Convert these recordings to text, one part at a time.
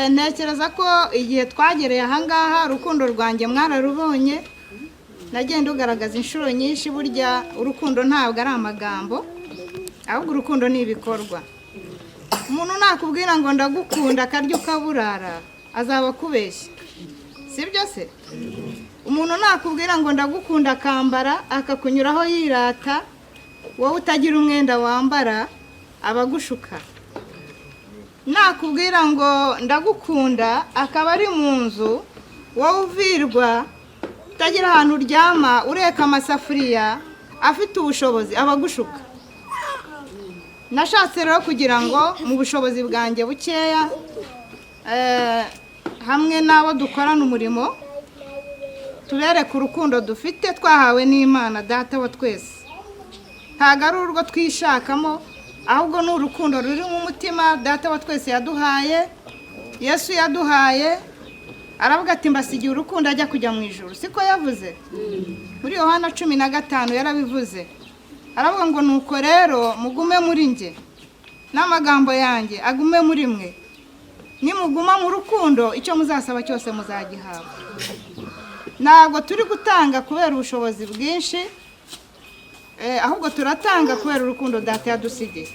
Ntekereza ko igihe twagereye ahangaha, urukundo rwanjye mwararubonye. Nagiye ndugaragaza inshuro nyinshi. Burya urukundo ntabwo ari amagambo, ahubwo urukundo ni ibikorwa. Umuntu nakubwira ngo "Ndagukunda", akarya ukaburara, azaba akubeshya, sibyo se? Umuntu nakubwira ngo "Ndagukunda", akambara akakunyuraho yirata, wowe utagira umwenda wambara, aba agushuka. Nakubwira ngo "Ndagukunda", akaba ari mu nzu, wowe uvirwa, utagira ahantu uryama, ureka amasafuriya, afite ubushobozi, aba agushuka. Nashatse rero kugira ngo mu bushobozi bwanjye bukeya, hamwe n'abo dukorana umurimo, tubereke urukundo dufite twahawe n'Imana Data wa twese. Ntabwo ari urwo twishakamo, ahubwo ni urukundo ruri mu mutima Data wa twese yaduhaye, Yesu yaduhaye. Aravuga ati: "Mbasigiye urukundo", ajya kujya mu ijuru. Siko yavuze? Muri Yohana 15 yarabivuze, aravuga ngo: "Nuko rero mugume muri njye, n'amagambo yanjye agume muri mwe. Nimuguma mu rukundo, icyo muzasaba cyose muzagihabwa." Ntabwo turi gutanga kubera ubushobozi bwinshi, ahubwo turatanga kubera urukundo Data yadusigiye,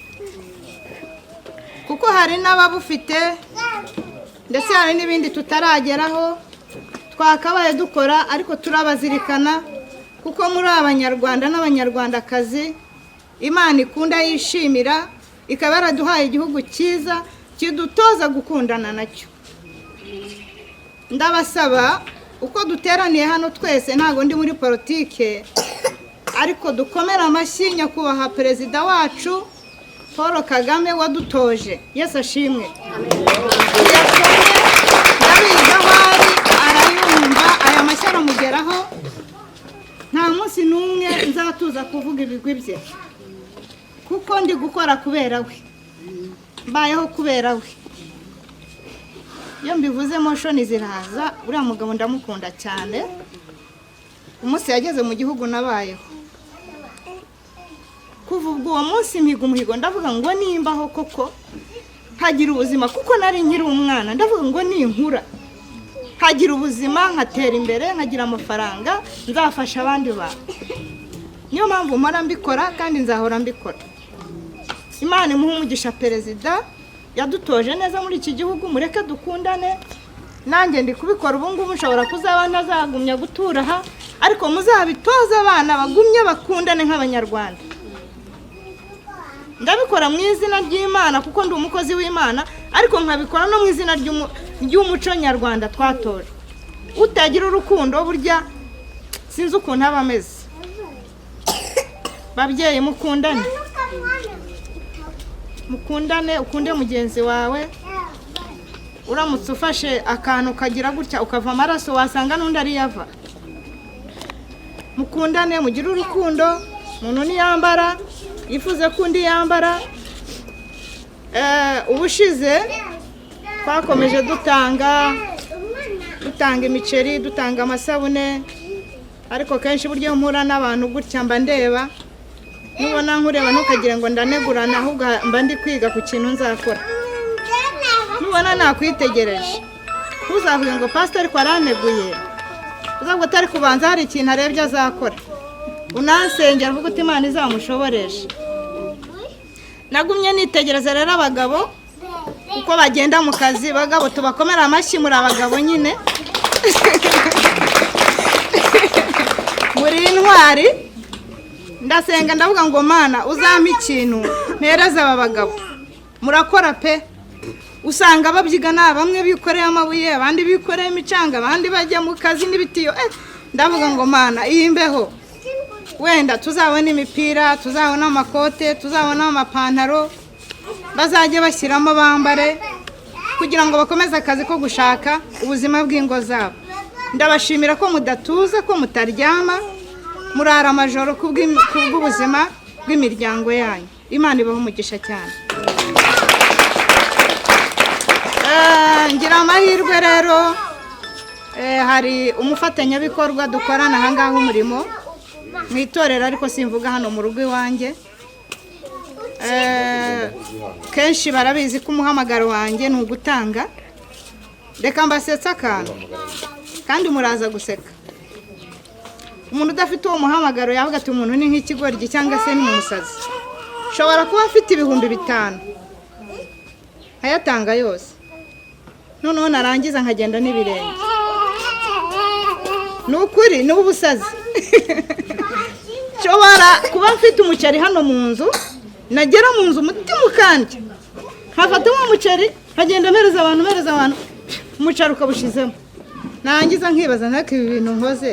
kuko hari n'ababufite, ndetse hari n'ibindi tutarageraho twakabaye dukora, ariko turabazirikana kuko muri Abanyarwanda n'Abanyarwandakazi Imana ikunda, yishimira, ikaba yaraduhaye igihugu cyiza kidutoza gukundana nacyo. Ndabasaba, uko duteraniye hano twese, ntabwo ndi muri politike, ariko dukomere amashyi nyakubahwa Perezida wacu Paul Kagame wadutoje. Yesu ashimwe. Tuyasomye, ndabizi aho ari arayumva, aya mashyi aramugeraho. Nta munsi n'umwe nzatuza kuvuga ibigwi bye, kuko ndi gukora kubera we, mbayeho kubera we. Iyo mbivuze emotion ziraza. Uriya mugabo ndamukunda cyane. Umunsi yageze mu gihugu nabayeho. Kuva ubwo uwo munsi mpiga umuhigo, ndavuga ngo nimbaho koko nkagira ubuzima, kuko nari nkiri umwana, ndavuga ngo ninkura nkagira ubuzima, nkatera imbere, nkagira amafaranga, nzafasha abandi bantu. Niyo mpamvu mpora mbikora kandi nzahora mbikora. Imana imuhe umugisha Perezida, yadutoje neza muri iki gihugu. Mureke dukundane. Nanjye ndi kubikora ubu ngubu, nshobora kuzaba ntazagumya gutura aha, ariko muzabitoze abana bagumye bakundane nk'Abanyarwanda. Ndabikora mu izina ry'Imana kuko ndi umukozi w'Imana, ariko nkabikora no mu izina ry'umuco nyarwanda twatojwe. Utagira urukundo burya sinzi ukuntu aba ameze. Babyeyi, mukundane, mukundane, ukunde mugenzi wawe. Uramutse ufashe akantu ukagira gutya ukava amaraso, wasanga n'undi ariyo ava. Mukundane, mugire urukundo. Umuntu niyambara yifuze ko undi yambara. Ubushize twakomeje dutanga imiceri, dutanga amasabune, ariko kenshi buryo iyo mpura n'abantu gutya mba ndeba. Nubona nkureba ntukagire ngo ndanegurana, ahubwo mba ndi kwiga ku kintu nzakora. Nubona nakwitegereje ntuzavuge ngo "Pasiteri ko araneguye", uzavuga utari kubanza hari ikintu arebye azakora. Unansengera avuga uti "Imana izamushoboreshe". Nagumye nitegereza rero abagabo uko bagenda mu kazi. Bagabo, tubakomere amashyi, muri abagabo nyine, muri intwari. Ndasenga, ndavuga ngo: "Mana, uzampe ikintu mpereza aba bagabo." Murakora pe! Usanga babyigana, bamwe bikoreye amabuye, abandi bikoreye imicanga, abandi bajya mu kazi n'ibitiyo. Ndavuga ngo: "Mana, iyi mbeho wenda tuzabona imipira, tuzabona amakote, tuzabona amapantaro, bazajye bashyiramo bambare kugira ngo bakomeze akazi ko gushaka ubuzima bw'ingo zabo." Ndabashimira ko mudatuza, ko mutaryama, murara amajoro kubw'ubuzima bw'imiryango yanyu. Imana ibahe umugisha cyane. Ngira amahirwe rero, hari umufatanyabikorwa dukorana ahangaha umurimo mu itorero, ariko simvuga hano mu rugo iwanjye. Kenshi barabizi ko umuhamagaro wanjye ni ugutanga. Reka mbasetse akantu kandi muraza guseka. Umuntu udafite uwo muhamagaro yavuga ati umuntu ni nk'ikigoryi cyangwa se ni umusazi. Nshobora kuba afite 5000 nkayatanga yose, noneho narangiza nkagenda n'ibirenge. Ni ukuri ni ubusazi. Nshobora kuba mfite umuceri hano mu nzu, nagera mu nzu umutima ukandya, nkafatamo umuceri nkagenda mpereza abantu, mpereza abantu, umuceri ukawushizemo, narangiza nkibaza ntako ibi bintu nkoze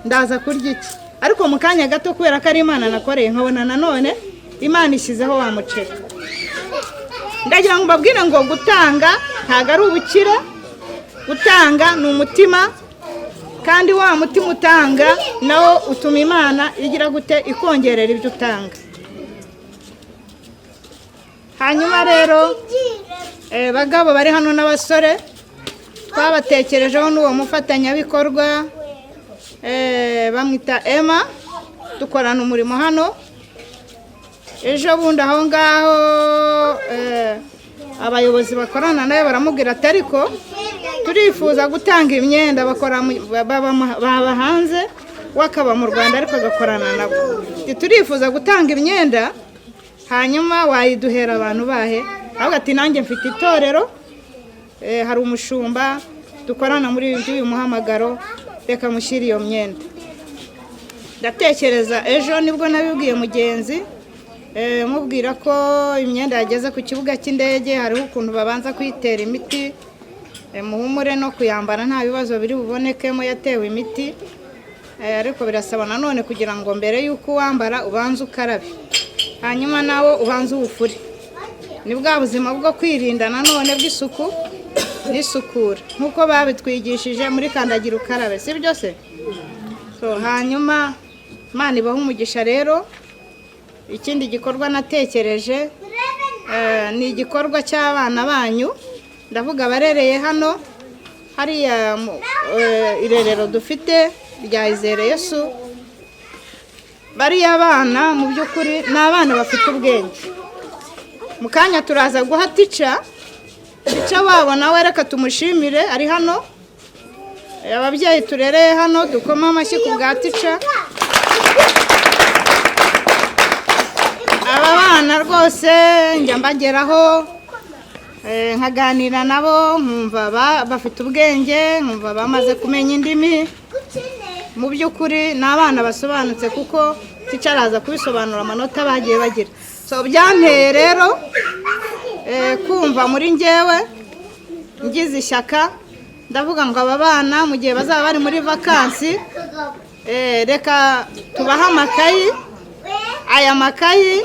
ndaza kurya iki? Ariko mu kanya gato, kubera ko ari Imana nakoreye, nkabona nanone Imana ishyizeho wa muceri. Ndagira ngo mbabwire ngo gutanga ntabwo ari ubukire, gutanga ni umutima, kandi wa mutima utanga nawo utuma Imana igira gute? Ikongerera ibyo utanga. Hanyuma rero bagabo bari hano n'abasore, twabatekerejeho n'uwo mufatanyabikorwa, bamwita Emma, dukorana umurimo hano. Ejo bundi aho ngaho abayobozi bakorana nawe baramubwira ati ariko turifuza gutanga imyenda. Bakora baba hanze, we akaba mu Rwanda ariko agakorana nabo. Ati, turifuza gutanga imyenda, hanyuma wayiduhera abantu bahe? Ahubwo ati nanjye mfite itorero, hari umushumba dukorana muri ibi by'uyu muhamagaro, reka mushyire iyo myenda. Ndatekereza ejo nibwo nabibwiye mugenzi, mubwira ko imyenda yageze ku kibuga cy'indege, hariho ukuntu babanza kuyitera imiti. Muhumure no kuyambara nta bibazo biri bubonekemo, yatewe imiti. Ariko birasaba nanone kugira ngo mbere y'uko uwambara ubanze ukarabe, hanyuma nawo ubanze uwufure. Ni bwa buzima bwo kwirinda nanone bw'isuku n'isukura nk'uko babitwigishije muri kandagira ukarabe, si byo se? So, hanyuma Imana ibahe umugisha. Rero ikindi gikorwa natekereje ni igikorwa cy'abana banyu, ndavuga abarereye hano hariya irerero dufite rya Izere Yesu. Bariya bana mu by'ukuri ni abana bafite ubwenge. Mu kanya turaza guha tica wabo, nawe reka tumushimire ari hano. Ababyeyi turereye hano dukoma amashyi ku bwa tica. Aba bana rwose njya mbageraho, nkaganira nabo, nkumva bafite ubwenge, nkumva bamaze kumenya indimi. Mu by'ukuri ni abana basobanutse, kuko tica araza kubisobanura amanota bagiye bagira. So byanteye rero kumva muri njyewe ngize ishyaka, ndavuga ngo aba bana mu gihe bazaba bari muri vakansi, reka tubahe amakayi. Aya makayi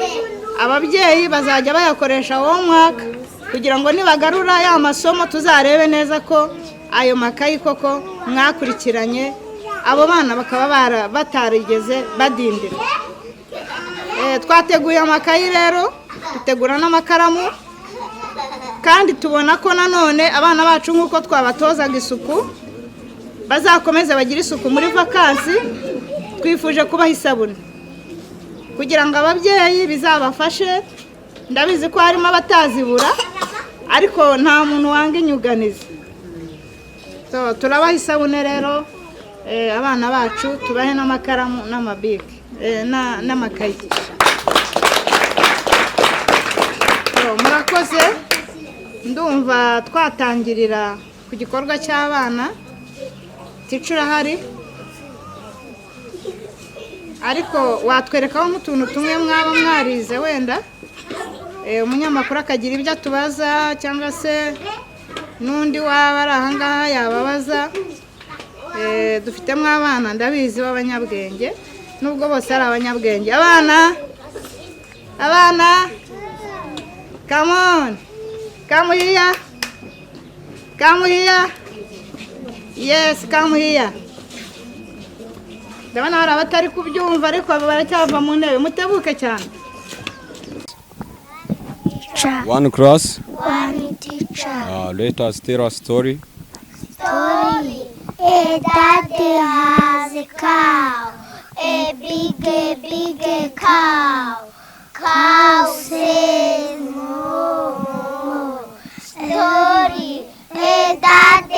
ababyeyi bazajya bayakoresha uwo mwaka, kugira ngo nibagarura ya masomo tuzarebe neza ko ayo makayi koko mwakurikiranye, abo bana bakaba batarigeze badindira. Twateguye amakayi rero, dutegura n'amakaramu, kandi tubona ko nanone abana bacu nk'uko twabatozaga isuku bazakomeza bagire isuku muri vakansi. Twifuje kubaha isabune kugira ngo ababyeyi bizabafashe. Ndabizi ko harimo abatazibura, ariko nta muntu wanga inyuganizi. So, turabaha isabune rero, abana bacu, tubahe n'amakaramu n'amabike, n'amakayi. So, murakoze. Ndumva twatangirira ku gikorwa cy'abana. Tica urahari, ariko watwerekaho nk'utuntu tumwe mwaba mwarize, wenda umunyamakuru akagira ibyo atubaza, cyangwa se n'undi waba ari ahangaha yababaza. Dufitemo abana ndabizi b'abanyabwenge, nubwo bose ari abanyabwenge. Abana, abana, come on, come here, come here, yes, come here. Ndabona hari abatari kubyumva, ariko baracyava mu ntebe, mutebuke cyane. Teacher. One class. One teacher. Let us tell a story. Story. A daddy has a cow, a big, big cow. Cow says moo, moo. Story. A daddy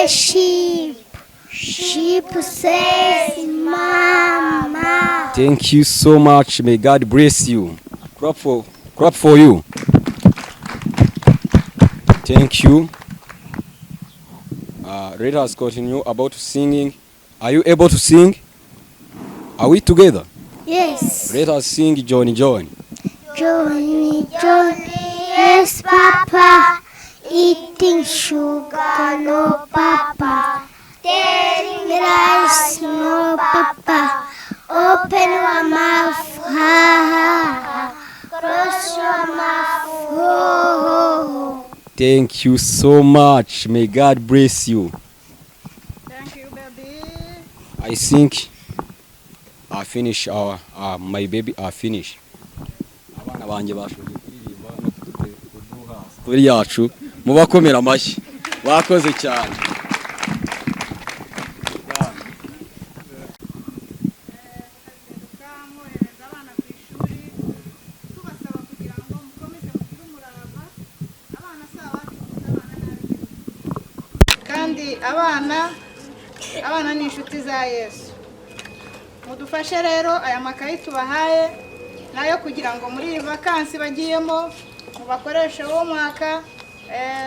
a sheep. Sheep says mama. Thank you so much. May God bless you. Clap for you. Thank you. Let us continue about singing. Are you able to sing? Are we together? Yes. Let us sing Johnny Johnny. Johnny, Johnny, yes, Papa. Eating sugar, no, Papa. Telling lies, no, Papa. Open your mouth, ha, ha, ha. Close your mouth, ho, ho, ho. Thank you so much. May God bless you. Thank you, baby. I think I finish our my baby are finish. Abana banjye bashoboye kuririmba no kuduha story yacu, mubakomera amashyi, bakoze cyane. Mwohereza abana ku ishuri, tubasaba kugira ngo mukomeze mugire umurava. Abana si abacu gusa, abana ni ab'igihugu, kandi abana ni inshuti za Yesu. Mudufashe rero, aya makayi tubahaye nayo kugira ngo muri iyi vakansi bagiyemo mubakoreshe uwo mwaka.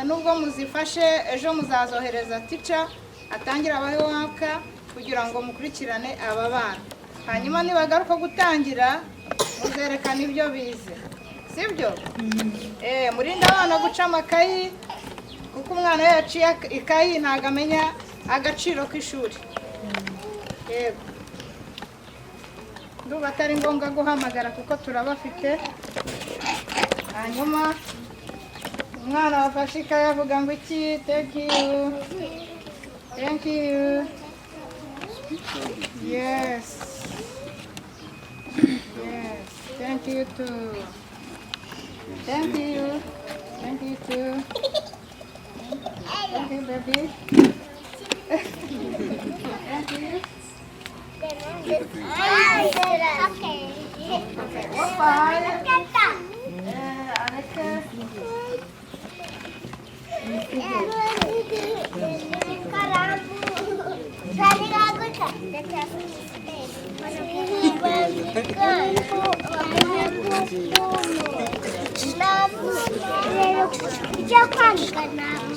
Nubwo muzifashe, ejo muzazohereza teacher atangire abahe waka kugira ngo mukurikirane aba bana. Hanyuma nibagaruka gutangira, muzerekana ibyo bize, sibyo? Murinde abana guca amakayi, kuko umwana iyo yaciye ikayi ntabwo amenya agaciro k'ishuri. Yego, ndumva atari ngombwa guhamagara kuko turabafite. Hanyuma umwana wafashe ikayi avuga ngo iki? Thank you, thank you. Yes, thank you too. Thank you, thank you too. Thank you, baby. Thank you. Okay. Opa. Areke. Ujya kwandika nawe.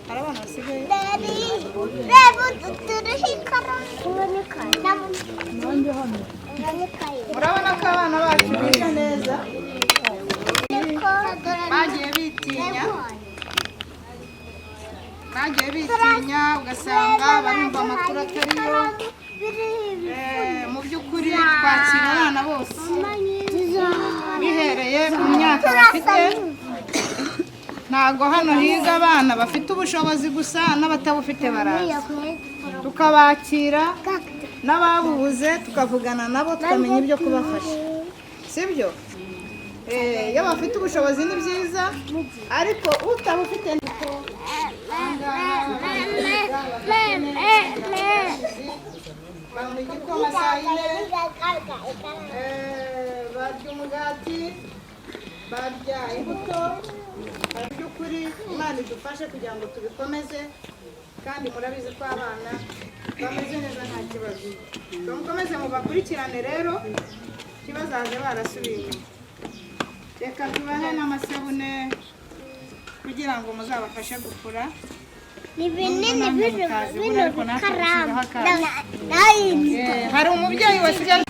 Hari abana basigaye. Reba, turiho ikaramu. Murabona ko abana bacu biga neza, bagiye bitinya, bagiye bitinya, ugasanga barumva amakuru atariyo. Mu by'ukuri twakira abana bose bihereye ku myaka bafite. Ntabwo hano higa abana bafite ubushobozi gusa, n'abatabufite baraza tukabakira, n'ababubuze tukavugana nabo, tukamenya ibyo kubafasha, sibyo? Iyo bafite ubushobozi ni byiza, ariko utabufite niko banywa igikoma saa 4, barya umugati, barya imbuto. Mu by'ukuri Imana idufashe kugira ngo tubikomeze, kandi murabizi ko abana bameze neza, nta kibazo. So mukomeze mubakurikirane rero, ntibazaze barasubiye inyuma. Reka tubahe n'amasabune kugira ngo muzabafashe gufura. Ni binini bino. Mutazi, Bino ariko natwe bikaramu. dushyiraho akacu. Nayi. Hari umubyeyi wasigaye.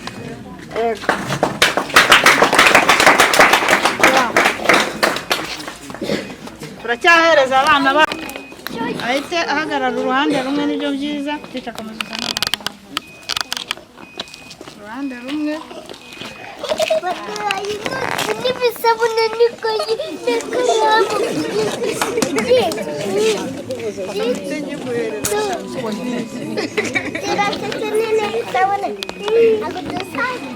Yego. Turacyahereza abana ba ahite ahagarara uruhande rumwe, nibyo byiza. Teacher, komeza uzane abana uruhande rumwe. N'ibisabune n'ikayi n'ikaramu. Niguhereza. Turafite n'isabune. Ako dusaza.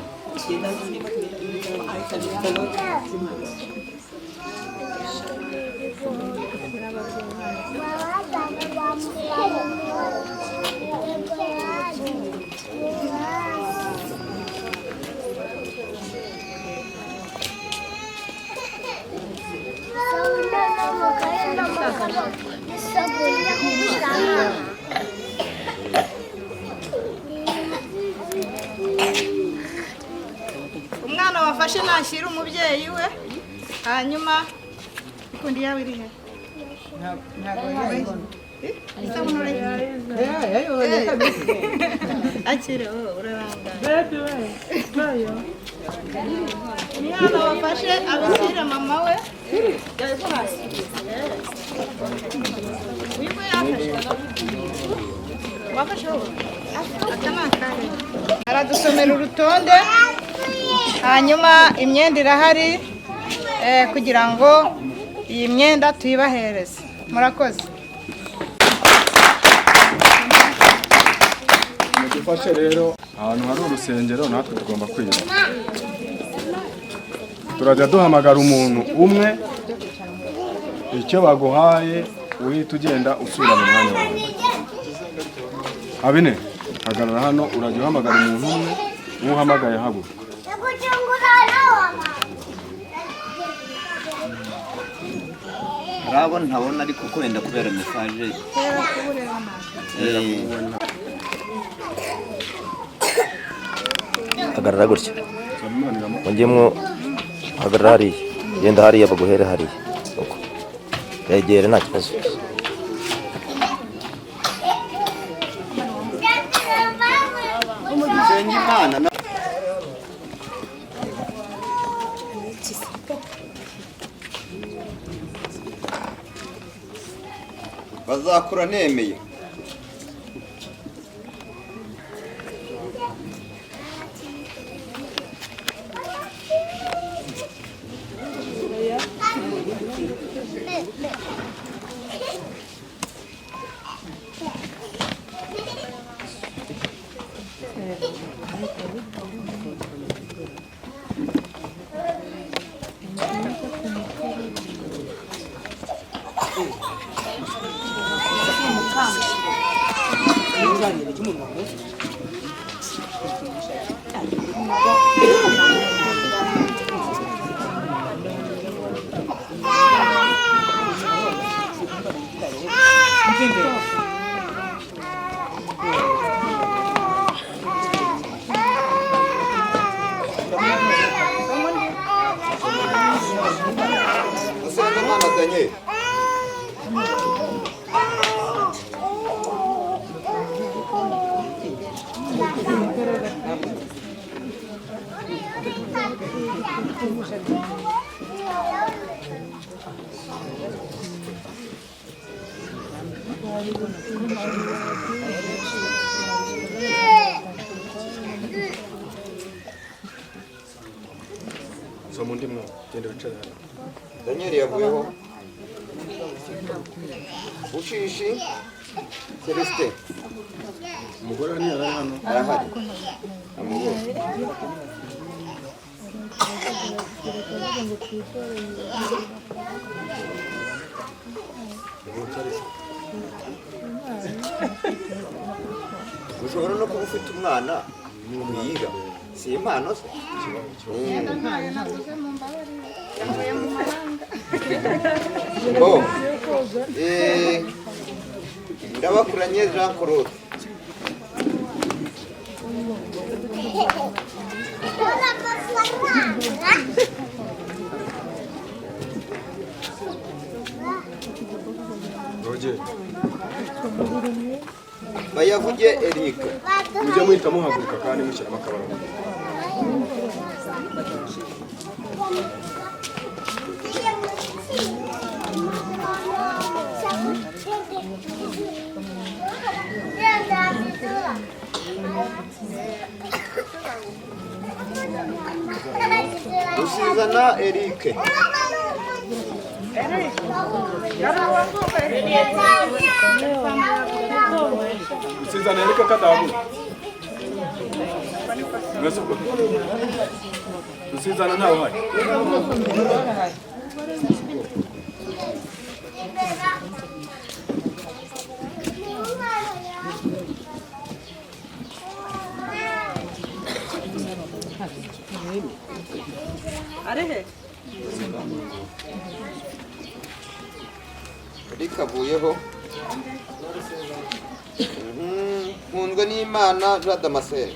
Wafashe nashyira umubyeyi we, hanyuma ikundi yawe iri he? Isabune urayifite? Akire wowe, urarangara. Umwana wafashe abishyire mama we. Uyu nguyu yafashe, wafashe wowe. Aka ni akahe? Aradusomera urutonde, hanyuma imyenda irahari kugira ngo iyi myenda tuyibahereze. Murakoze. Mudufashe rero, ahantu hari urusengero natwe tugomba kwiba. Turajya duhamagara umuntu umwe, icyo baguhaye uhita ugenda usubira mu mwanya wawe. Habine, hagarara hano, urajya uhamagara umuntu umwe, uwo uhamagaye haguruka. Hari abo ntabona, ariko ko wenda kubera message. Hagarara gutya, ongemo, hagarara hariya, genda hariya baguhere hariya, uko begere, nta kibazo. Dusenga Imana bazakura nemeye. Usengimana Daniel. Soma undi mwana, genda wicare hano. Daniel yavuyeho. Bushishi Celestin. Umugore we ntiyari ari hano? Arahari, amubonye. Ushobora no kuba ufite umwana wiga, si impano se? Ntayo naguze, mu mbabarire, yavuye mu mahanga. Bo Ndabakuranye Jean Claude. Roger. Bayavuge Eric. Mujye muhita muhaguruka kandi mushyiramo akabaraga. Rusizana Eric. Usizana Eric kadahaguruka. Mwese ubwo Rusizana ntawe uhari. Ari he? Eric avuyeho. Nkunzwe n'Imana Jean Damascene.